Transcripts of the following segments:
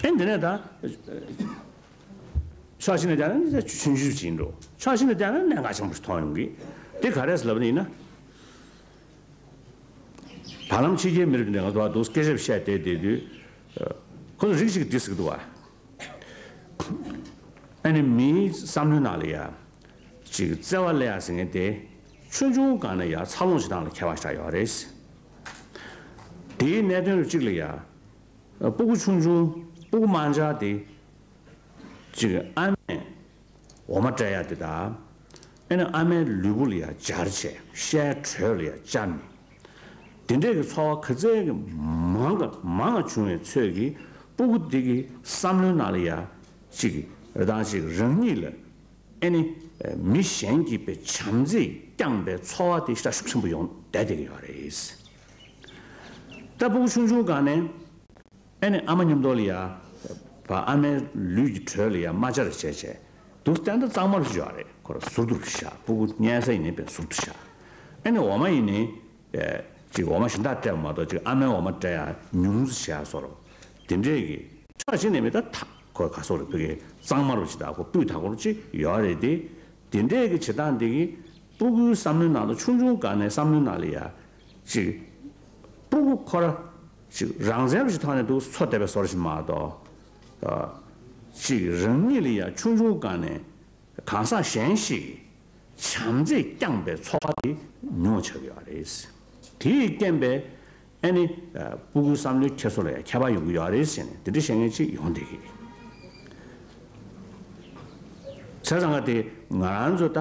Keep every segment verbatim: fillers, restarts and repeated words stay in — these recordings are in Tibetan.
ཨེ་འདི་ནས་ད་ཕྱོགས་གཅིག་ནས་བསྡད་ན་ཆུང་ཆུང་ཅིག་ཡིན་འགྲོ། ཕྱོགས་གཅིག་ནས་བསྡད་ན་གནད་འགག་ཆེན་པོ་ཞིག་མཐོང་ཡོང་གི། དེ་ག་རེ་ཟེར་ལབ་ན་ཡིན་ན། བར་ལམ་ཕྱི་རྒྱལ་མི་རིགས་འདི་ང་ཚོ་འདུག་སྐད་ཆ་བཤད་བསྡད་བསྡད་དུས། ཁོ་ཚོ་རིགས་གཅིག་འདི་ཟེར་གི་འདུག་བ། ཨ་ནི་མིའི་བསམ་བློའི་ནང་ལ་ཡ། ཅིག་བརྩེ་བ་སླེབས་ཡ་ཟེར་མཁན་དེ། ཆུང་ཆུང་སྒང་ནས་ཡ་འཚར་ལོངས་བྱེད་སྟངས་ལ་ཁྱད་པར་ཞིག་ཡོད་རེད། དེའི་གནད་དོན་གཅིག་ལ་ཡ། སྤུ་གུ་ཆུང་ཆུང་སྤུ་གུ་དམར་འབྱར་དེ། ཅིག་ཨ་མས་འོ་མ་སྤྲད་ཡ་དེ་དང་། ཨེ་ནི་ཨ་མའི་ལུས་པོ་ལ་ཡ་འབྱར་བྱས། ཤའི་དྲོད་ལ་ཡ་འབྱར་ནས། དེ་འདྲས་ཀྱི་ཚོར་བ་ག་ཚད་ཀྱི་མང་ག་མང་བ་བྱུང་བའི་ཚོད་ཀྱིས་སྤུ་གུ་དེ་གི་བསམ་བློའི་ནང་ལ་ཡ། ཅིག་རང་ཅིག་རང་ཉིད་ལ། ཨེ་ནི། མི་གཞན་གྱིས་པའི་བྱམས་བརྩེས་བསྐྱངས་པའི་ཚོར་བ་དེ་ཤ་ཤུགས་ཆེན་པོ་ཡོང་བསྡད་བསྡད་ཀྱི་ཡོད་རེད། ད་སྤུ་གུ་ཆུང་ཆུང་སྒང་ནས། ཨེ་ནི་ཨ་མ་མཉམ་དུ་ལ་ཡ། བ་ཨ་མའི་ལུས་ཀྱི་དྲོད་ལ་ཡ་རྨ་བྱར་བྱས་བྱས། འདུག་སྟེ་ད་གཙང་མ་རུ་བཞག་རེད། ཁོ་ར་ཟུར་དུ་བཞག་སྤུ་གུ་མཉེལ་ས་ཡིན་ནའི་པའི་ཟུར་དུ་བཞག་ཨེ་ནི་འོ་མ་ཡིན་ནའི། ཅིག་འོ་མ་གཞན་དག་སྤྲད་པ་མ་གཏོགས་ཅིག་ཨ་མའི་འོ་མ་སྤྲད་ཡ་ཉུང་ཙམ་བྱས་སོ་རོ། དེ་འདྲས་ཀྱི་ཕྱོགས་གཅིག་ནས་མི་ད་ད་ཁོ་ག་སོག་རེད། ཕ་གི་གཙང་མ་རུ་ཅིག་ད་ཁོ་སྤུས་དག་པོ་རུ་ཅིག་ཡོད་རེད་དེ། དེ་འདྲས་ཀྱི་བྱེད་སྟངས་འདི་གིས་སྤུ་གུའི་བསམ་བློའི་ནང་དུ་ཆུང་ཆུང་སྒང་ནས་བསམ་བློའི་ནང་ལ་ཡ། ཅིག་སྤུ་གུ་ཁོ་ར་ཅིག་རང་བཙན་པ་ཞིག་ཐོག་ནས་འདུག་འཚོ་བསྡད་པའི་བཟོ་འདྲ་ཞིག་མ་གཏོགས། ཅིག་རང་ཉིད་ལ་ཡ་ཆུང་ཆུང་སྒང་ནས། གང་ཟག་གཞན་ཞིག་གིས་བྱམས་བརྩེས་བསྐྱངས་པའི་ཚོར་བ་དེ་ཉུང་བ་ཆགས་ཀྱི་ཡོད་རེད། དེས་རྐྱེན་པས་ཨ་ནི་སྤུ་གུའི་བསམ་བློའི་འཁྱེར་སོ་ལ་ཡང་ཁྱད་པར་ཡོང་གི་ཡོད་རེད་ཟེར་ནས་དེ་འདྲ་བཤད་མཁན་ཅིག་ཡོང་བསྡད་ཀྱི་རེད། བྱས་ཙང་ཀ་དེ་ང་རང་ཚོ་ད་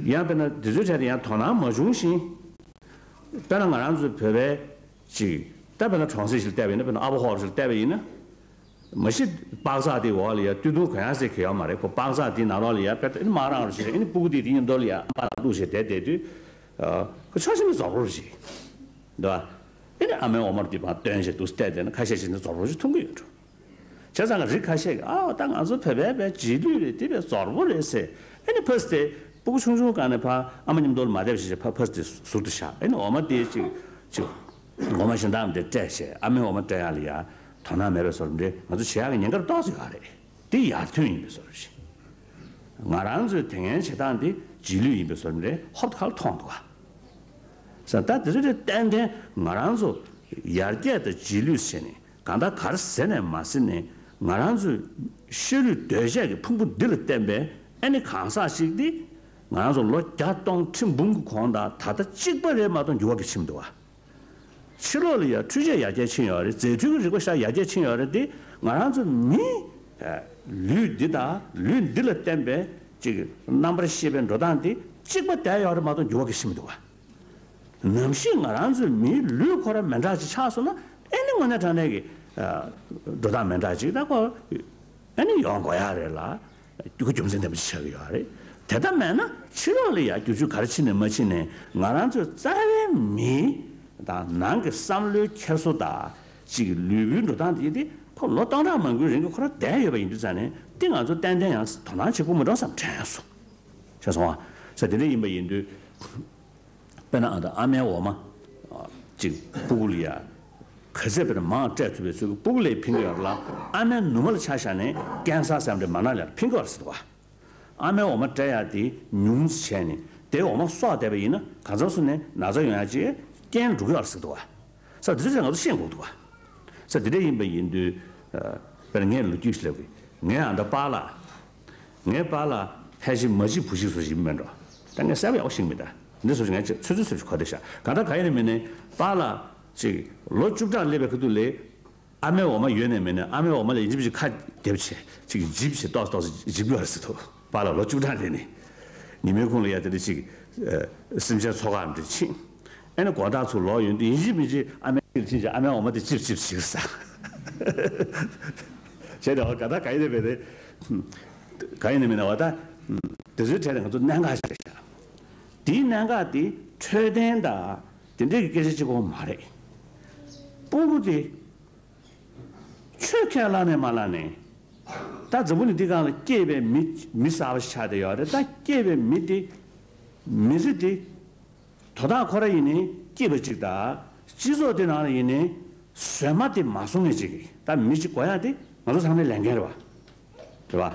ཡང་དཔེར་ན་འདི་ཚོའི་གྲས་དེ་ཡང་དོ་སྣང་མ་བྱུང་ཞིང་། དཔེར་ན་ང་རང་ཚོའི་བོད་པའི་ཅིག་ད་དཔེར་ན་གྲོང་གསེབ་ཞིག་བལྟས་པ་ཡིན་ན། དཔེར་ན་ཨ་བོ་ཧོབ་ཞིག་བལྟས་པ་ཡིན་ན། མ་གཞི་པགས་ཚག་དེའི་འོག་ལ་ཡ་སྟོད་ཐུང་གོན་ཡ་ཟེར་གྱི་ཡོད་མ་རེད། ཁོ་པགས་ཚག་དེའི་ནང་ལོགས་ལ་ཡ་དཔེ་ཨ་ནི་མ་རང་རུ་བྱས། ཨ་ནི་སྤུ་གུ་དེ་དེའི་མདུན་ལ་ཡ་པགས་ཚག་བླུགས་བྱས་བསྡད་བསྡད་དུས། ཁོ་ཆ་ཤས་ནི་རྫོབ་རོ་ཞིག་འདུག་ཨ། ཨ་ནི་ཨ་མའི་འོ་མ་དེ་བང་བཏོན་བྱས་འདུག་བལྟས་བསྡད་ན་ཁ་ཤས་ཤིག་ནི་རྫོབ་རོ་ཞིག་མཐོང་གི་ཡོད་འགྲོ། བྱས་ཙང་ང་རིགས་ཁ་ཤས་ཀྱིས་ཨ་ད་ང་ཚོ་བོད་པའི་བའི་རྗེས་ལུས་རེད། དེ་བས་རྫོབ་རོ་རེད་ཟེར། ཨ་ནི་ཕ་སི་དེ་སྤུ་གུ་ཆུང་ཆུང་སྒང་ནས་ཕ་ཨ་མ་མཉམ་དུ་ལ་མ་བསྡད་པ་ཞིག་བྱས། ཕ་ཕ་སི་དེ་ཟུར་དུ་བཞག་ཨ་ནི་འོ་མ་དེ་ཅིག་ཅིག་འོ་མ་གཞན་དག་འདི་སྤྲད་བྱས། ཨ་མའི་འོ་མ་སྤྲད་ཡག་ལ་ཡ་དོ་སྣང་མེད་པའི་བཟོ་འདྲ་ང་ཚོ་བྱེད་ཡག་གི་ཉེན་ཁ་ཏོག་ཙམ་ཡོད་རེད། དེ་ཡར་ཐོན་ཡིན་པའི་བཟོ་འདྲ་ཞིག་ང་རང་ཚོའི་དེ་སྔའི་བྱེད་སྟངས་འདི་རྗེས་ལུས་ཡིན་པའི་བཟོ་འདྲ་ཧོབ་ཏེ་ཁ་ལ་མཐོང་འདུག་ག་ས་ད་དེ་ཚོ་དེ་ཏན་ཏན་ང་རང་ཚོ་ཡར་རྒྱས་དང་རྗེས་ལུས་བྱས་ནས་གང་ལྟར་ག་རེ་ཟེར་ནས་མ་ཟེར་ནས་ང་རང་ཚོའི་ཤ་རུས་གདོས་བཅས་ཀྱི་ཕུང་པོ་འདི་ལ་བརྟེན་པའི་ཨ་ནི་གང་ཟག་ཅིག་འདི་ང་རང་ཚོ་ལོ་བརྒྱ་སྟོང་ཁྲི་འབུམ་གྱི་གོང་དང་ད་ལྟ་གཅིག་པ་རེད་མ་གཏོགས་འགྱུར་བ་ག་ཕྱིན་མི་འདུག་ག་ཕྱི་ལོགས་ལ་ཡང་འཕྲུལ་ཆས་ཡར་རྒྱས་ཕྱིན་ཡོད་རེད། རྫས་འཕྲུལ་གྱི་རིག་པ་ཤ་ཡར་རྒྱས་ཕྱིན་ཡོད་རེད་དེ། ང་རང་ཚོ་མིའི་ལུས་འདི་དང་ལུས་འདི་ལ་བརྟེན་པའི་ཅིག་རྣམ་པར་ཤེས་པའི་འགྲོ་སྟངས་འདི་གཅིག་པ་བསྡད་ཡོད་རེད་མ་གཏོགས་འགྱུར་བ་ག་ཕྱིན་མི་འདུག་ག་ནམ་ཞིག་ང་རང་ཚོའི་མིའི་ལུས་ཁོ་ར་མི་འདྲ་ཅིག་ཆགས་སོང་ན་ཨེ་ནི་དངོས་གནས་དྲང་གནས་ཀྱི་འགྲོ་སྟངས་མི་འདྲ་ཅིག་ད་ཁོ། ཨ་ནི་ཡོང་དགོས་ཡག་རེད་ལ། རྒྱུ་རྒྱུ་མཚན་ལྡན་པ་ཅིག་ཆགས་ཀྱི་ཡོད་རེད། དེ་ལྟ་མེད་ན་ཕྱི་ལོགས་ལ་ཡང་བསྒྱུར་བཅོས་ག་རེ་ཕྱིན་ནས་མ་ཕྱིན་ནས་ང་རང་ཚོའི་རྩ་བའི་མི་དང་ནང་གི་བསམ་བློའི་འཁྱེར་སོ་དང་ཅིག་ལུས་པོའི་འགྲོ་སྟངས་དེ་དེ་ཁོ་ལོ་སྟོང་ཕྲག་མང་པོའི་རིང་གི་ཁོ་རང་བསྡད་ཡོད་པ་ཡིན་དུས་ཙང་ནས་དེ་ང་ཚོ་ཏན་ཏན་ཡང་དོ་སྣང་བྱེད་དགོས་མི་འགྲོ་བསམ་དྲན་སོང་། ཤེས་སོང་ཨ། ས་དེ་འདྲ་ཡིན་པ་ཡིན་དུས། དཔེར་ན་ཨ་ད་ཨ་མའི་འོ་མ་ཅིག་སྤུ་གུ་ལ་ཡ་ག་ཚད་དཔེར་ན་མང་སྤྲད་ཐུབ་པའི་ཚུལ་གྱིས་སྤུ་གུ་ལ་ཕན་གྱི་ཡོད་རེད་ལ། ཨ་མའི་ནུ་མ་ལ་ཆ་བཞག་ནས་ཀན་སར་སེམས་ཁྲལ་མ་ན་ལ་ཕན་གྱི་ཡོད་རེད་ཟེར་འདུག་ག་ཨ་མའི་འོ་མ་སྤྲད་ཡག་དེ་ཉུང་ཙམ་བྱས་ནས་དེའི་འོ་མ་གསོག་བསྡད་པ་ཡིན་ན་གང་འཚམ་སོང་ནས་ན་ཚ་ཡོང་ཡག་ཅིག་རྐྱེན་འགྲོ་གི་ཡོད་རེད་ཟེར་འདུག་ག་ས་དེ་ཚོ་ང་ཚོ་ཤེས་དགོས་འདུག་ག་ས་དེ་འདྲ་ཡིན་པ་ཡིན་དུས། དཔེར་ན་ངས་ལོ་རྒྱུས་ཤིག་ལབ་གི་ངའི་ཨ་མདའ་པཱ་ལགས། ངའི་པཱ་ལགས་ཕལ་ཆེར་མ་གཅིག་བུ་གཅིག་བཟོ་ཞིག་མིན་འགྲོ། ད་ངས་གསལ་པོ་ཡག་པོ་ཤེས་ཀྱི་མེད། ད་འདི་བཟོ་ཞིག་ངས་ཚོད་ཚོད་ཚོད་ཞིག་གོ་བདེ་ཤག་གང་ལྟར་ག་ཡིན་ནའི་མིན་ནའི་པཱ་ལགས་ཅིག་ལོ་བཅུ་ཕྲག་སླེབས་པའི་ཁ་ཐུག་ལ་ཨ་མའི་འོ་མ་ཡོད་ནའི་མེད་ནའི་ཨ་མའི་འོ་མ་ལ་ཡིན་གཅིག་མིན་གཅིག་ཁ་རྒྱབ་བྱས་ཅིག་འཇིབ་བྱས་ཏོག་ཙམ་ཏོག་ཙམ་འཇིབ་ཀྱི་ཡོད་རེད་ཟེར་འདུག་པཱ་ལགས་ལོ་བཅུ་ཕྲག་སླེབས་ནས་ཉི་མའི་ཁོངས་ལ་ཡ་དེ་འདྲ་ཅིག་སེམས་ཅན་འཚོ་ཁག་འདྲ་ཕྱིན། ཨ་ནི་དགོང་དག་ཚུར་ལོག་ཡོང་དུས་ཡིན་གཅིག་མིན་གཅིག་ཨ་མའི་ཁྱིར་ཕྱིན་བྱས་ཨ་མའི་འོ་མ་དེ་ཅིབ་ཅིབ་བྱེད་ཀྱི་ས། བྱས་ཏེ་འོ་ག་ད་ག་ཡིན་ནའི་མིན་ནའི་ག་ཡིན་ནའི་མིན་ནའི་འོ་ད། དེ་ཚོའི་གྲས་ལ་ང་ཚོ་གནད་འགག་ཞིག་རེད་ཤག་དེའི་གནད་འགག་དེ་འཕྲོད་བསྟེན་དང་དེ་འདྲས་ཀྱི་སྐད་ཆ་གཅིག་པོ་མ་རེད། སྤུ་གུ་དེ། ཆོས་ཁས་བླངས་ནས་མ་བླངས་ནས། ད་འཛམ་བུ་གླིང་འདི་སྒང་ལ་སྐྱེས་པའི་མི་མི་གསར་པ་ཞིག་ཆགས་བསྡད་ཡོད་རེད། ད་སྐྱེས་པའི་མི་དེ། མི་ཚེ་འདི། དོ་བདག་ཁོ་ར་ཡིན་ནའི་སྐྱེས་པ་གཅིག་དང་། སྤྱི་ཚོགས་འདི་ནང་ལ་ཡིན་ནའི་ ཟོལ་མ་དེ་མ་བཟུང་ནས་ཅིག་གིས་ད་མི་གཅིག་གོ་ཡག་དེ་ང་ཚོ་ཚང་མའི་ལས་འགན་རེད་བ། རེད་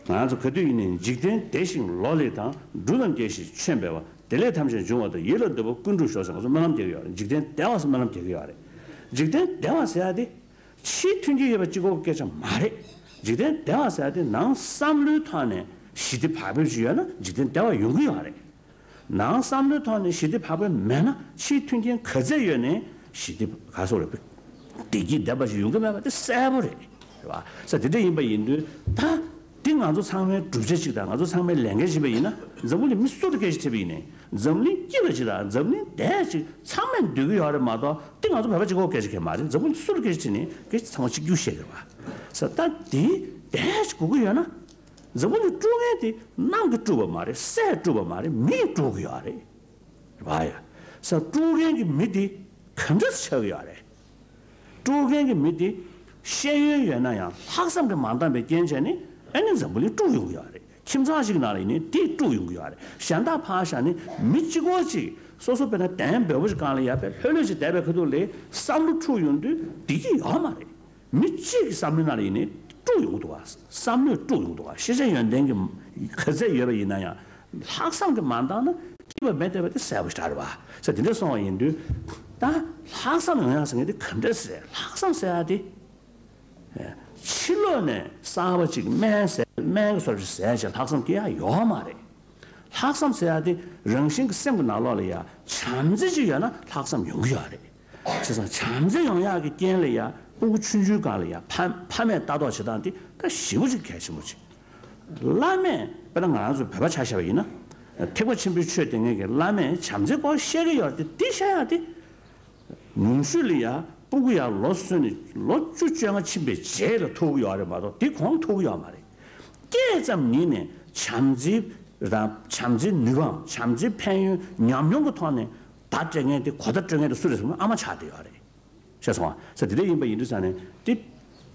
བ། ང་ཚོ་ག་དུས་ཡིན་ནའི་འཇིག་རྟེན་བདེ་ཞིང་ལོ་ལེགས་དང་། འབྲུ་རྣམས་རྒྱས་ཤིང་ཆོས་འཕེལ་བ། བདེ་ལེགས་ཐམས་ཅད་འབྱུང་བ་དང་། ཡིད་ལ་འདོད་པ་ཀུན་འགྲུབ་ཤོག་ཟེར་ང་ཚོ་སྨོན་ལམ་རྒྱག་གི་ཡོད་རེད། འཇིག་རྟེན་བདེ་བ་ཟེར་སྨོན་ལམ་རྒྱག་གི་ཡོད་རེད། འཇིག་རྟེན་བདེ་བ་ཟེར་ཡག་དེ་ཕྱིའི་མཐུན་རྐྱེན་ཡོད་པ་གཅིག་པོ་སྐད་ཆ་མ་རེད། འཇིག་རྟེན་བདེ་བ་ཟེར་ཡག་དེ་ནང་བསམ་བློའི་ཐོག་ནས་ཞི་བདེ་བག་ཕེབས་ཅིག་ཡོད་ན་འཇིག་རྟེན་བདེ་བ་ཡོང་གི་ཡོད་རེད། ནང་བསམ་བློའི་ཐོག་ནས་ཞི་བདེ་བག་ཕེབས་མེད་ན་ཕྱིའི་མཐུན་རྐྱེན་ག་ཚད་ཡོད་ནའི་ཞི་བདེ་ག་སོགས་རེད། བདེ་སྐྱིད་ལྡན་པ་ཞིག་ཡོང་གི་མེད་པ་དེ་གསལ་པོ་རེད། རེད་བ། ས་དེ་འདྲ་ཡིན་པ་ཡིན་དུས་ད་འདི་ང་ཚོ་ཚང་མའི་བསྒྲུབ་བྱ་ཅིག་དང་ང་ཚོ་ཚང་མའི་ལས་འགན་ཅིག་ཡིན་པ་ཡིན་ན། འཛམ་བུ་གླིང་མི་སུ་ལ་སྐད་ཆ་དྲིས་པ་ཡིན་ནའི་འཛམ་གླིང་སྐྱིད་པ་ཅིག་དང་འཛམ་གླིང་བདེ་ཅིག་ཚང་མས་འདོད་ཀྱི་ཡོད་རེད་མ་གཏོགས་འདི་ང་ཚོ་བོད་པ་གཅིག་པོ་སྐད་ཆ་གང་ཡང་མ་རེད། འཛམ་བུ་གླིང་སུ་ལ་སྐད་ཆ་དྲིས་ནའི་སྐད་ཆ་ཚང་མ་གཅིག་གྱུར་བཤད་ཀྱི་རེད་བ། ས་ད་འདི་བདེ་ཅིག་དགོས་ཀྱི་ཡོད་ན། འཛམ་བུ་གླིང་དཀྲུག་མཁན་དེ་གནམ་གྱིས་དཀྲུགས་པ་མ་རེད། སས་དཀྲུགས་པ་མ་རེད། མིས་དཀྲུག་གི་ཡོད་རེད། རེད་བ་ཡ། ས་དཀྲུག་མཁན་གྱི་མི་དེ་ག་འདྲ་ཆགས་ཀྱི་ཡོད་རེད། དཀྲུག་མཁན་གྱི་མི་དེ་ཤེས་ཡོན་ཡོད་ན་ཡང་ལྷག་བསམ་གྱིས་མ་འདང་བའི་རྐྱེན་བྱས་ནས་ཨ་ནི་འཛམ་བུ་གླིང་དཀྲུག་ཡོང་གི་ཡོད་རེད། ཁྱིམ་ཚང་ཞིག་ནང་ལ་ཡིན་ནའི་དེ་དཀྲུག་ཡོང་གི་ཡོད་རེད། གཞན་དག་ཕར་བཞག་ནས་མི་གཅིག་པོ་གཅིག་སོ་སོ་དཔེར་ན་གདན་འབོལ་པོ་ཞིག་སྒང་ལ་ཡ་དཔེ་ལྷོད་ལྷོད་ཅིག་བསྡད་པའི་ཁ་ཐུག་ལ་བསམ་བློ་འཁྲུག་ཡོང་དུས་བདེ་སྐྱིད་ཡོད་མ་རེད། མི་གཅིག་གི་བསམ་བློའི་ནང་ལ་ཡིན་ནའི་དཀྲུག་ཡོང་གི་འདུག་བ། བསམ་བློས་དཀྲུག་ཡོང་གི་འདུག་བ། ཤེས་བྱ་ཡོན་ཏན་གྱི་ག་ཚད་ཡོད་པ་ཡིན་ན་ཡང་ལྷག་བསམ་གྱིས་མ་འདང་ན་སྐྱིད་པ་མེད་བསྡད་པ་དེ་གསལ་པོ་ཞེ་དྲག་རེད་བ། ས་དེ་འདྲ་སོང་བ་ཡིན་དུས་ད་ལྷག་བསམ་ཡོང་ཡག་ཟེར་མཁན་དེ་ག་འདྲ་ཟེར། ལྷག་བསམ་ཟེར་ཡག་དེ་ཕྱི་ལོགས་ནས་གསར་པ་ཅིག་སྨན་ཟས་སྨན་གྱི་བཟོ་ཅིག་ཟས་བྱས་ལྷག་བསམ་སྐྱེ་ཡག་ཡོད་མ་རེད། ལྷག་བསམ་ཟེར་ཡག་དེ་རང་བཞིན་གྱི་སེམས་ཀྱི་ནང་ལོགས་ལ་ཡ་བྱམས་བརྩེ་ཅིག་ཡོད་ན་ལྷག་བསམ་ཡོང་གི་ཡོད་རེད། བྱས་ཙང་བྱམས་བརྩེ་ཡོང་ཡག་གི་རྐྱེན་ལ་ཡ་སྤུ་གུ་ཆུང་ཆུང་སྒང་ལ་ཡ་ཕ་ཕ་མས་ལྟ་རྟོག་བྱེད་སྟངས་དེ་ད་ཞེ་པོ་ཅིག་གལ་ཆེན་པོ་ཅིག་བླ་མས་དཔེར་ན་ང་རང་ཚོ་བོད་པ་ཆ་བཞག་པ་ཡིན་ན། ཐེག་པ་ཆེན་པོའི་ཆོས་སྟོན་མཁན་གྱི་བླ་མས་བྱམས་བརྩེའི་སྐོར་བཤད་ཀྱི་ཡོད་རེད་དེ། འདི་བཤད་ཡག་དེ་ཉུང་ཤོས་ལ་ཡ་སྤུ་གུ་ཡར་ལོ་སོན་ནས་ལོ་བཅུ་བཅོ་ལྔ་ཕྱིན་པའི་རྗེས་ལ་ཐུག་གི་ཡོད་རེད་མ་གཏོགས་དེ་གོང་ཐུག་གི་ཡོད་མ་རེད། སྐྱེས་ཙམ་ཉིད་ནས་བྱམས་བརྩེ་དང་བྱམས་བརྩེའི་ནུས་པའམ་བྱམས་བརྩེའི་ཕན་ཡོན་ཉམས་མྱོང་གི་ཐོག་ནས་བརྡ་སྤྲད་མཁན་དེ་གོ་བརྡ་སྤྲོད་མཁན་དེ་སུ་རེད་ཟེར་ན་ཨ་མ་ཆགས་བསྡད་ཡོད་རེད། ཤེས་སོང་ཨ། ས་དེ་འདྲ་ཡིན་པ་ཡིན་དུས་ཙང་ནས་དེ་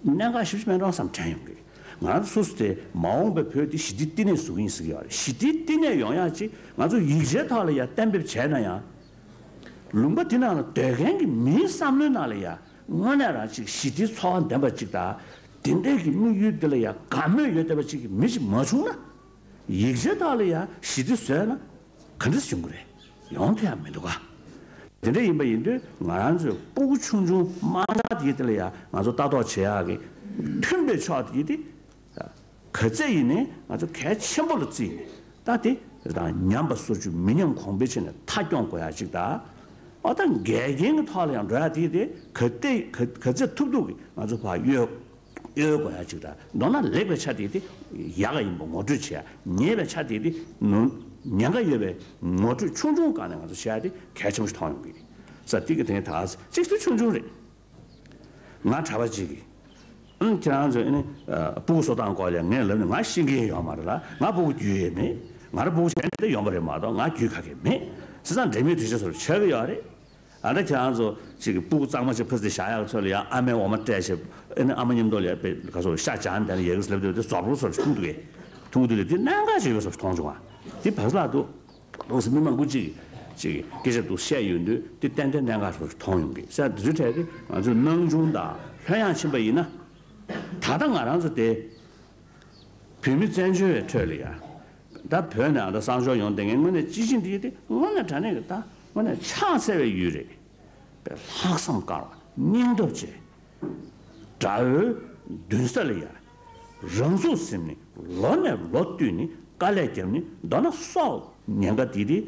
གནད་འགག་ཞེ་པོ་ཅིག་མེད་འགྲོ་བསམ་དྲན་ཡོང་གི། ང་རང་ཚོ་སོ་སོ་དེ་མ་འོངས་པའི་བོད་དེ་ཞི་བདེའི་བསྟི་གནས་བཟོ་གི་ཡིན་ཟེར་གྱི་ཡོད་རེད། ཞི་བདེའི་བསྟི་གནས་ཡོང་ཡག་ཅིག་ང་ཚོ་ཡིག་ཆའི་ཐོག་ལ་ཡ་གཏན་འབེབས་བྱས་ན་ཡང་། ལུང་པ་དེ་ནང་ལ་སྡོད་མཁན་གྱི་མིའི་བསམ་བློའི་ནང་ལ་ཡ་དངོས་གནས་རང་ཅིག་ཞི་བདེའི་ཚོར་བ་ལྡན་པ་ཅིག་དང་། དེ་འདྲའི་གི་དམིགས་ཡུལ་དེ་ལ་ཡ་དགའ་མོས་ཡོད་བསྡད་པ་ཅིག་གི་མི་ཅིག་མ་བྱུང་ན། ཡིག་ཆའི་ཐོག་ལ་ཡ་ཞི་བདེ་བཟོས་ན་ག་འདྲ་བྱུང་གི་རེད། ཡོང་ཐུབ་ཡག་མི་འདུག་ག་དེ་འདྲ་ཡིན་པ་ཡིན་དུས་ང་རང་ཚོའི་སྤུ་གུ་ཆུང་ཆུང་དམངས་ཆ་དེ་དེ་ལ་ཡ་ང་ཚོ་ལྟ་རྟོག་བྱེད་ཡག་གི་མཐུན་པའི་ཕྱོགས་དེ་དེ་ག་ཚད་ཡིན་ནའི་ང་ཚོ་གལ་ཆེན་པོ་ལ་བརྩིས་ནས། ད་དེ་དང་ཉམས་པ་སོར་ཆུད་མི་ཉམས་གོང་འཕེལ་བྱས་ནས་མཐའ་སྐྱོང་དགོས་ཡག་ཅིག་དང་། ཨ་ད་འགལ་རྐྱེན་གྱི་ཐོག་ལ་ཡང་འགྲོ་ཡག་དེ་དེ་ག་དེ་ག་ག་ཚད་ཐུབ་ཐུབ་ཀྱིས་ང་ཚོ་ཕར་གཡོལ་གཡོལ་དགོས་ཡག་ཅིག་དང་། མདོར་ན་ལེགས་པའི་ཆ་དེ་དེ་ཡག་ག་ཡིན་པ་ངོ་སྤྲོད་བྱེད་ཡག་ཉེས་པའི་ཆ་དེ་དེ་ནོར་ཉེན་ཁ་ཡོད་པའི་ངོ་སྤྲོད་ཆུང་ཆུང་སྒང་ནས་ང་ཚོ་བྱེད་ཡག་དེ་གལ་ཆེན་པོ་ཞིག་མཐོང་ཡོང་གི་ཡིན། ས་དེ་གི་དེ་ད་གཅིག་ཏུ་ཆུང་ཆུང་རེད། ང་གྲྭ་པ་གཅིག་གིས། ཨང་ཁྱེད་རང་ཚོས་ཨ་ནི་ཨ་སྤུ་གུ་གསོ་སྟངས་སྐོར་ལ་ངས་ལབ་ནས་ང་ཤེས་ཀྱི་ཡོད་མ་རེད་ལ། ང་སྤུ་གུ་རྒྱུས་ཡོད་མེད། ང་རང་སྤུ་གུ་གཞན་དེ་ཡོང་པ་རེད་མ་གཏོགས་ང་རྒྱུས་ག་གེ་མེད། བྱས་ཙང་འབྲེལ་མོལ་དུས་ཆེན་སོགས་ཆགས་ཀྱི་ཡོད་རེད། ཨ་ནི་ཁྱེད་རང་ཚོ་གཅིག་གིས་སྤུ་གུ་གཙང་མ་ཅིག་ཕར་ཚུར་བཞག་ཡག་ཚོད་ལ་ཡང་ཨ་མའི་འོ་མ་སྤྲད་བྱས། ཨ་ནི་ཨ་མ་མཉམ་དུ་ལ་ཡ་དཔེ་ག་ཚོད་ཤ་སྦྱངས་དེ་ལ་ཡ་གི་ལབ་དུས་དེ་ཟོག་པོ་སོགས་ཐུང་འདུག་གས། ཐུང་འདུག་གས་དེ་གནད་འགག་ཅིག་ཡོད་པ་སོགས་མཐོང་བྱུང་བ། དེ་བག་ལ་འདུག་ལོགས་སུ་མི་མང་པོ་ཅིག་ཅིག་སྐད་ཆ་འདུག་བཤད་ཡོང་དུས་དེ་ཏན་ཏན་གནད་འགག་ཆེན་པོ་མཐོང་ཡོང་གི། ས་དེ་ཚོའི་གྲས་དེ་ང་ཚོས་སྣང་ཆུང་དང་ལྷོད་ཡངས་ཕྱིན་པ་ཡིན་ན། ད་ལྟ་ང་རང་ཚོ་དེ་བོད་མི་བཙན་བྱོལ་བའི་ཁྲོད་ལ་ཡ། ད་བོད་ནས་ཨ་ད་གསང་སྤྱོད་ཡོང་བསྡད་མཁན་དངོས་གནས་སྤྱི་བྱིངས་འདི་དེ་དངོས་གནས་དྲང་གནས་ཀྱི་ད་དངོས་གནས་ཕྱག་འཚལ་བའི་ཡུལ་རེད། པའི་ལྷག་བསམ་དཀར་བ་སྙིང་སྟོབས་ཆེ། དགྲ་བོའི་མདུན་ས་ལ་ཡ། རང་ཚུགས་ཟིན་ནས་ལོ་ནས་ལོ་བསྟུད་ནས་དཀའ་ལས་བརྒྱབ་ནས། མདོར་ན་སྲོག་ཉེན་ཁ་དེ་དེ་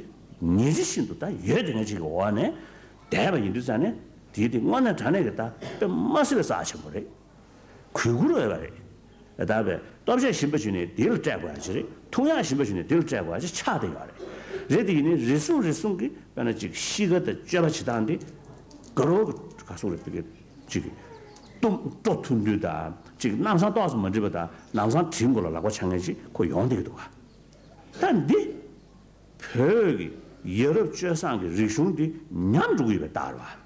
ཉིན་བཞིན་བཞིན་དུ་ད་ཡོད་དེ་ངས་ཅིག་གི་འོག་ནས་བསྡད་པ་ཡིན་དུས་ཙང་ནས། དེ་དེ་དངོས་གནས་དྲང་གནས་ཀྱི་ད་དཔེ་མ་སྲིད་པའི་རྩ་ཆེན་པོ་རེད། གུས་བཀུར་འོས་པ་རེད། ད་བས་སྟོབས་ཆེ་ཞིམ་པ་བྱུང་ནས་དེ་ལ་སྤྲད་དགོས་ཡ་ཅིག་རེད། ཐུག་ཡག་ཞིམ་པ་བྱུང་ནས་དེ་ལ་སྤྲད་དགོས་ཡ་ཅིག་ཆགས་བསྡད་ཡོད་རེད། རེད་དེ་ཡིན་ནའི་རེ་ཟུང་རེ་ཟུང་གིས་དཔེར་ན་ཅིག་གཤིས་ཀ་དང་སྤྱོད་པ་བྱེད་སྟངས་དེ་དགའ་རབ་ཀྱི་ག་ཟེར་རེད། དེ་གི་ཅིག་གཏུམ་སྤྲོ་ཐུང་ཐུང་དང་། ཅིག་ལམ་སང་ཏོག་ཙམ་མ་འགྲིག་པ་དང་ལམ་སང་གྲི་མགོ་ལ་ལག་པ་འཆང་མཁན་ཅིག་ཁོ་ཡོང་བསྡད་ཀྱི་འདུག་ག་ད་འདི། བོད་ཀྱི་ཡ་རབས་སྤྱོད་བཟང་གི་རིག་གཞུང་འདི་ཉམས་འགྲོ་གི་ཡོད་པའི་རྟགས་རེད་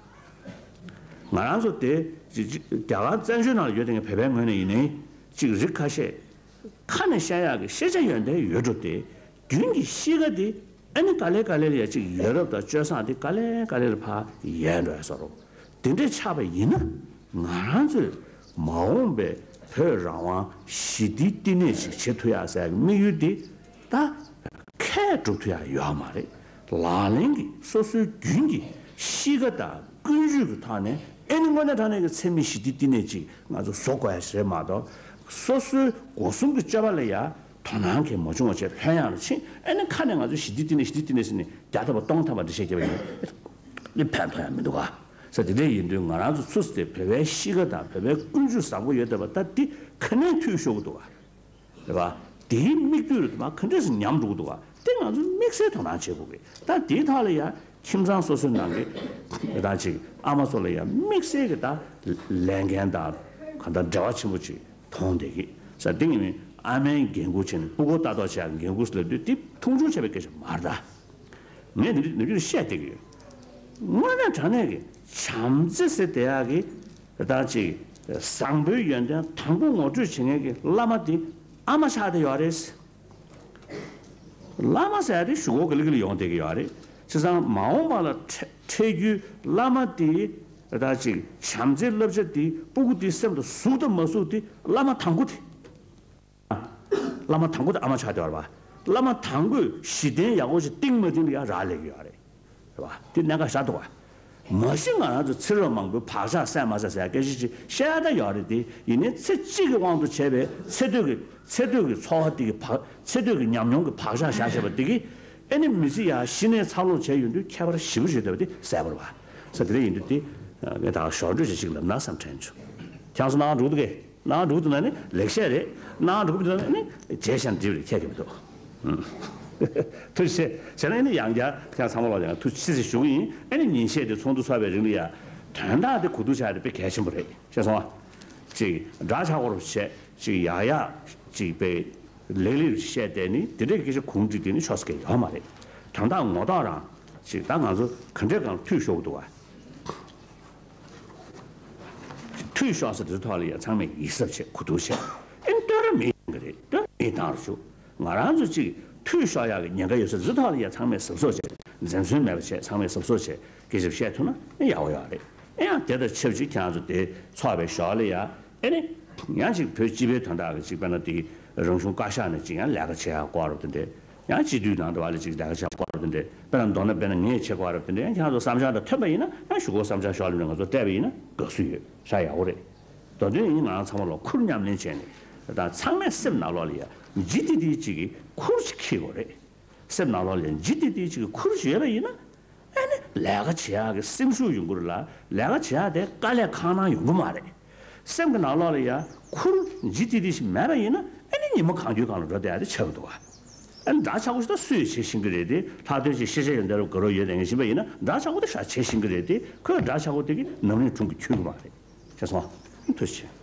བ། ང་རང་ཚོ་དེ་ཅིག་ཅིག་རྒྱ་གར་བཙན་བྱོལ་ནང་ལ་ཡོད་དེ་ངས་བོད་པའི་ངོས་ནས་ཡིན་ནའི་ཅིག་རིགས་ཁ་ཤས་ཁ་ནས་བཤད་ཡག་གི་ཤེས་བྱ་ཡོན་ཏན་ཡོད་འགྲོ་དེ། རྒྱུན་གྱི་གཤིས་ཀ་དེ་ཨ་ནི་ག་ལེ་ག་ལེ་ལ་ཡ་ཅིག་ཡ་རབས་དང་སྤྱོད་བཟང་དེ་ག་ལེ་ག་ལེ་ལ་ཕར་ཡལ་འགྲོ་ཡ་བཟོ་འདྲ། དེ་འདྲས་ཆགས་པ་ཡིན་ན། ང་རང་ཚོས་མ་འོངས་པའི་བོད་རང་དབང་ཞི་བདེའི་བསྟི་གནས་ཤིག་བྱེད་ཐུབ་ཡག་ཟེར་ཡག་གི་དམིགས་ཡུལ་དེ་ད་ཁས་སྒྲུབ་ཐུབ་ཡག་ཡོད་མ་རེད། ལག་ལེན་གྱི་སོ་སོའི་རྒྱུན་གྱི་གཤིས་ཀ་དང་ཀུན་སྤྱོད་ཀྱི་ཐོག་ནས། ཨེ་ནི་དངོས་གནས་དྲང་གནས་ཀྱི་འཚེ་མེད་ཞི་བདེའི་བསྟི་གནས་ཅིག་ང་ཚོ་བཟོ་དགོས་ཡག་ཞིག་རེད་མ་གཏོགས། སོ་སོའི་སྒོ་གསུམ་གྱི་སྤྱོད་པ་ལ་ཡ་དོ་སྣང་གང་ཡང་མ་བྱུང་བ་བྱས། ལྷོད་ཡངས་ལ་ཕྱིན། ཨེ་ནི་ཁ་ནས་ང་ཚོ་ཞི་བདེའི་བསྟི་གནས། ཞི་བདེའི་བསྟི་གནས་ཟེར་ནས་བརྒྱ་ཐམ་པ་སྟོང་ཐམ་པ་འགྲེལ་བཤད་བརྒྱབ་པ་ཡིན་ན། ནི་ཕན་ཐོགས་ཡག་མི་འདུག་ག། ས་དེ་འདྲ་ཡིན་དུས། ང་རང་ཚོ་ཚུར་ཟེར་ཏེ་བོད་པའི་གཤིས་ཀ་དང་བོད་པའི་ཀུན་སྤྱོད་བཟང་པོ་ཡོད་བསྡད་པ་ད་འདི་ག་ནས་འཐུས་ཤོར་གི་འདུག་ག། རེད་པ། དེའི་མིག་ལྟོས་རེད་པ། ག་འདྲས་སེ་ཉམས་འགྲོ་གི་འདུག་ག། དེ་ང་ཚོ་དམིགས་བསལ་དོ་སྣང་བྱེད་དགོས་གི། ད་དེའི་ཐོག་ལ་ཡ་ཁྱིམ་ཚང་སོ་སོའི་ནང་གི་ད་ཅིག་ཨ་མ་ཚོ་ལ་ཡ་དམིགས་བསལ་གྱི་ད་ལས་འགན་དང་གང་ལྟར་འབྲེལ་བ་ཆེན་པོ་ཅིག་མཐོང་བསྡད་ཀྱི། ས་དེ་ངས་ཨ་མའི་འགན་ཁུར་བྱས་ནས་སྤུ་གུ་ལྟ་རྟོག་བྱེད་ཡག་འགན་ཁུར་ཟེར་ལབ་དུས། དེ་མཐོང་ཆུང་བྱས་པའི་སྐད་ཆ་མ་རེད་ད། ངས་འདི་འདི་འདི་བཤད་བསྡད་ཀྱི་ཡོད། དངོས་གནས་དྲང་གནས་ཀྱི་བྱམས་བརྩེ་ཟེར་བསྡད་ཡག་གི་ད་ཅིག་བཟང་པོའི་ཡོན་ཏན་དང་པོ་ངོ་སྤྲོད་བྱེད་མཁན་གྱི་བླ་མ་དེ་ཨ་མ་ཆགས་བསྡད་ཡོད་རེད། བླ་མ་ཟེར་ཡག་དེ་གཞུག་གུ་ག་ལེ་ག་ལེ་ཡོང་བསྡད་ཀྱི་ཡོད་རེད། བྱས་ཙང་མ་འོངས་པ་ལ་འཕྲད་འཕྲད་རྒྱུའི་བླ་མ་དེ་ད་ཅིག་བྱམས་བརྩེའི་བསླབ་བྱ་དེ་སྤུ་གུ་དེའི་སེམས་ལ་ཟུག་དང་མ་ཟུག་དེ་བླ་མ་དང་པོ་དེ། བླ་མ་དང་པོ་དེ་ཨ་མ་ཆགས་བསྡད་ཡོད་རེད་པ། བླ་མ་དང་པོས་གཞི་རྟེན་ཡག་པོ་ཞིག་བཏིང་མ་བཏིང་ལ་ཡ་རག་ལས་ཀྱི་ཡོད་རེད། རེད་པ། དེ་གནད་འགག་ཆགས་འདུག་པ། མ་གཞི་ང་རང་ཚོ་ཚེ་རབས་མང་པོའི་བག་ཆགས་སད་མ་སད་ཟེར་ཡག་སྐད་ཆ་ཅིག་བཤད་ཡག་ད་ཡོད་རེད་དེ། ཡིན་ནའི་ཚེ་གཅིག་གི་དབང་དུ་བྱས་པའི་ཚེ་སྟོད་ཀྱི་ཚེ་སྟོད་ཀྱི་འཚོ་བ་དེ་གི་བག་ཚེ་སྟོད་ཀྱི་ཉམས་མྱོང་གི་བག་ཆགས་བཞག་བཞག་པ་དེ་གིས། ཨེ་ནི་མི་ཚེ་ཡ་གཞི་ནས་འཚར་ལོངས་བྱས་ཡོང་དུས་ཁྱད་པར་ཞེ་པོ་ཞིག་འདུག་པ་དེ་གསལ་པོ་རེད་པ། ས་དེ་འདྲ་ཡིན་དུས་དེ་ངས་ད་ཞོར་འཕྲོས་ཅིག་ལབ་ན་བསམ་དྲན་བྱུང་། ཁྱེད་ཚོ་སྣང་བ་འགྲོ་གི་འདུག་གས། སྣང་བ་འགྲོ་གི་འདུག་ན་ནི་ལེགས་བཤད་རེད། སྣང་བ་འགྲོ་གི་མི་འདུག་ན་ནི་བརྗེད་བཞག་འགྲིག་རེད། ཁྱད་ཀྱི་མི་འདུག། ཐུགས་རྗེ་ཆེ། བྱས་ན་ཨེ་ནི་ཡང་བསྐྱར་ཁྱེད་ཚང་མ་ལ་ཡང་ཐུགས་རྗེ་ཆེ་ཞུ་གི་ཡིན། ཨེ་ནི་ཉིན་ཤས་དེ་ཚོགས་འདུ་ཚོགས་པའི་རིང་ལ་ཡ་དོན་དག་དེ་གོ་བསྡུར་བྱ་ཡ་དེ་དཔེ་གལ་ཆེན་པོ་རེད། ཤེས་སོང་ཨ། ཅིག་འདྲ་ཆགས་པོ་བྱས་ཅིག་ཡག་ཡག་ཅིག་དཔེ་ལེགས་ལེགས་བཤད་བསྡད་ནི་དེ་འདྲའི་སྐད་ཆ་གུང་བསྒྲིགས་བསྡད་ནི་ཆོག་ས་གང་ཡང་ཡོད་མ་རེད། དོན་དག་ངོ་ཐོག་རང་ཅིག་ད་ང་ཚོ་ག་འདྲའི་སྒང་འཐུས་ཤོར་གི་འདུག་ག། འཐུས་ཤོར་ས་དེ་ཚོའི་ཐོག་ལ་ཡ་ཚང་མས་ཡིད་གཟབ་བྱས། གོ་བསྡུར་བྱས། ཨེ་ནི་བསྟོད་ར་མི་ཡོང་གི་རེད། བསྟོད་ར་མི་བཏང་རུ་བཅུག། ང་རང་ཚོ་ཅིག་འཐུས་ཤོར་ཡག་གི་ཉེན་ཁ་ཡོད་ས་དེ་ཚོའི་ཐོག་ལ་ཡ་ཚང་མས་གཟབ་གཟབ་བྱས། འཛེམ་ཟོན་མེད་པ་བྱས། ཚང་མས་གཟབ་གཟབ་བྱས་སྐད་ཆ་བཤད་ཐུབ་ན་ཨེ་ཡག་པོ་ཡོད་རེད། ཨེ་ཡང་དེ་དང་ཆབས་ཅིག་ཁྱེད་རང་ཚོ་དེ་ཚོགས་པའི་ཞོར་ལ་ཡ་ཨེ་ནི་ཡང་ཅིག་བོད་སྤྱི་པའི་དོན་དག་གི་ཅིག་དཔེར་ན་དེ་རང་གཞུང་བཀའ་ཤག་ནས་ཅིག་ཡང་ལས་ཀ་བྱེད་ཡག་སྐོར་དེ་འདྲས། ཡང་སྤྱི་འཐུས་ནང་དུ་བ་ལ་ཅིག་ལས་ཀ་བྱེད་སྐོར་དེ་འདྲས། དཔེར་ན་མདོར་ན་དཔེར་ན་ངས་བྱེད་སྐོར་དེ་འདྲས། ཡང་ཁྱེད་རང་ཚོ་བསམ་འཆར་དང་མཐུན་པ་ཡིན་ན་ཡང་གཞུག་གུ་བསམ་འཆར་ཞོར་ལ་ང་ཚོ་སྤྲད་པ་ཡིན་ན་དགའ་བསུ་ཡོད། ཧྲ་ཡག་པོ་རེད། མདོར་དོན་ཡིན། ང་རང་ཚང་མ་ལོ་ཁུར་མཉམ་ལེན་བྱས་ནས་ད་ཚང་མས་སེམས་ནང་ལོགས་ལ་ཡ་ལྗིད་ཏིག་ཏིག་ཅིག་གི་ཁུར་ཅིག་འཁྱེར་དགོས་རེད། སེམས་ནང་ལོགས་ལ་ལྗིད་ཏིག་ཏིག་ཅིག་གི་ཁུར་ཅིག་ཡོད་པ་ཡིན་ན། ཨ་ནི་ལས་ཀ་བྱེད་ཡག་གི་སེམས་ཤུགས་ཡོང་གི་རེད་ལ། ལས་ཀ་བྱེད་ཡག་དེ་དཀའ་ལས་ཁག་ནང་ཡོང་གི་མ་རེད། སེམས་ཀྱི་ནང་ལོགས་ལ་ཡ་ཁུར་ལྗིད་ཏིག་ཏིག་ཅིག་མེད་པ་ཡིན་ན། ཨ་ནི་ཉི་མ་གང་འཁྱོལ་སྒང་ལ་འགྲོ་བསྡད་ཡག་དེ་ཆགས་ཀྱི་འདུག་ག། ཨ་ནི་འདྲ་ཆགས་པོ་ཞིག་ད་སུས་བྱེད་ཤེས་ཀྱི་རེད་དེ། ལྷག་དོན་ཅིག་ཤེས་བྱ་ཡོན་ཏན་རབ་དགའ་རབ་ཡོད་དེ་ངས་ཤེས་པ་ཡིན་ན། འདྲ་ཆགས་པོ་དེ་ཧྲ་བྱེད་ཤེས་ཀྱི་རེད་དེ། ཁོས་འདྲ་ཆགས་པོ་དེ་གི་ནམ་རིང་གྲོང་གི་འཁྱོལ་གི་མ་རེད། ཤེས་སོང་། ཐུགས་རྗེ་ཆེ།